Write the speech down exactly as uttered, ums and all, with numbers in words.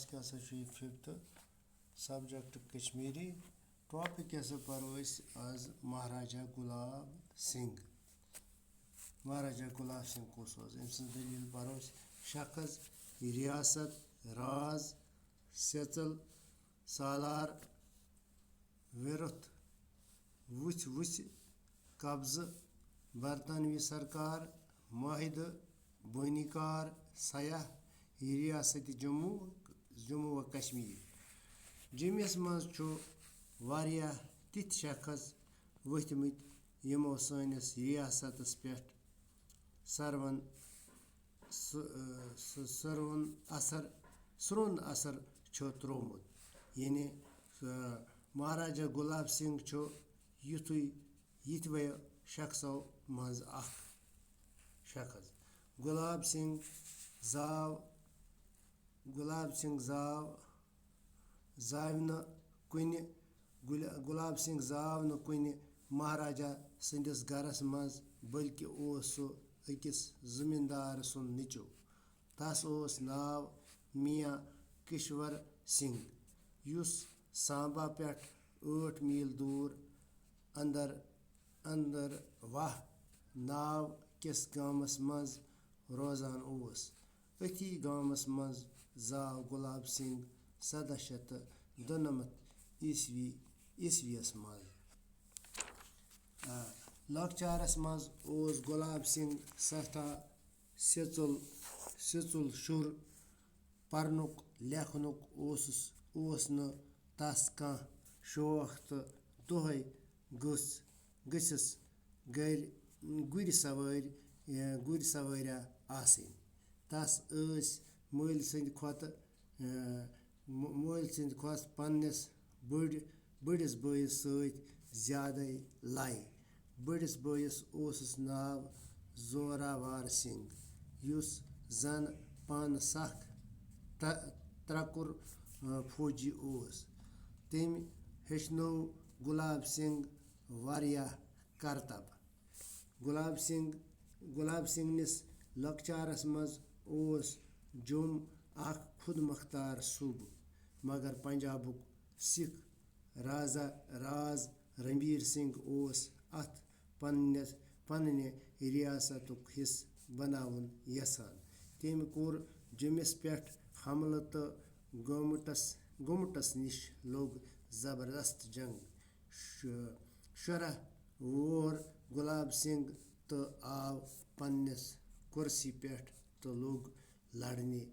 کیٛاہ سا چھُ یہِ ففتھ سبجیکٹ کشمیٖری ٹاپک کیٛاہ سا پرو أسۍ آز؟ مہاراجا گلاب سنگھ۔ مہاراجا گلاب سنگھ کُس اوس؟ أمۍ سٕنٛز دٔلیٖل پرو أسۍ۔ شخص، ریاست، راز، سیژل، سالار، وِرتھ، وُژھ وُژھ، قبضہٕ، برطانوی سرکار، معاہدٕ، بٲنی کار، سیاح، ریاست جموں، جموں و کشمیر۔ جوٚمِس منٛز چھُ واریاہ تِتھۍ شخص ؤتھمٕتۍ، یِمو سٲنِس ریاستس پٮ۪ٹھ سرون سُہ، سُہ سرون اثر، سرون اثر چھُ تروومُت۔ یعنی، سُہ مہاراجا گلاب سنگھ چھُ یُتھُے، یِتھوَے شخصو منٛز اکھ شخص۔ گلاب سنگھ زاو، گلاب سنگھ زاو، زاو نہٕ کُنہِ، گل-، گلاب سنگھ زاو نہٕ کُنہِ مہاراجا سٕنٛدِس گرس منٛز، بلکہِ اوس سُہ أکِس زٔمیٖندار سُنٛد نیٚچُو۔ تس اوس ناو میاں کشور سنگھ، یُس سامبا پٮ۪ٹھ ٲٹھ میل دوٗر اندر، اندر واہ ناو کِس گامس منٛز روزان اوس۔ أتھی گامس منٛز زاو گلاب سنگھ سداہ شیٚتھ تہٕ دُنَمَتھ عیسوی، عیسویس منٛز۔ آ، لۄکچارس منٛز اوس گلاب سنگھ سٮ۪ٹھاہ سیژُل، سیژُل شُر۔ پرنُک لیکھنُک اوسُس، اوس نہٕ تس کانٛہہ شوق تہٕ دۄہے گٔژھ، گٔژھِس گرِ، گُرِ سوٲرۍ، گُرۍ سوٲریا آسٕنۍ۔ تس ٲسۍ مٲلۍ سٕنٛدِ کھۄتہٕ، مٲلۍ سٕنٛدِ کھۄتہٕ پننِس بٔڑ-، بٔڑِس بٲیِس سۭتۍ زیادَے لَے۔ بٔڑِس بٲیِس اوسُس ناو زوراوار سِنگھ، یُس زَن پانہٕ سَکھ تَ-، ترٛکُر، آ، فوجی اوس۔ تٔمۍ ہیٚچھنٲو گُلاب سِنگھ واریاہ کرتب۔ گلاب سنگھ، گلاب سنگھ نِس لۄکچارس منٛز اوس جوٚم اکھ خود مختار صوبہٕ، مگر پنجابُک سکھ رازا، راز رنبیر سنگھ اوس اتھ پننِس، پننہِ ریاستُک حصہٕ بناوُن یژھان۔ تٔمۍ کوٚر جوٚمِس پٮ۪ٹھ حملہٕ تہٕ گومٹس، گومٹس نِش لوٚگ زبردست جنگ۔ شُ-، شُراہ وُہُر گلاب سنگھ تہٕ آو پننِس کُرسی پٮ۪ٹھ تہٕ لوٚگ لڑنہِ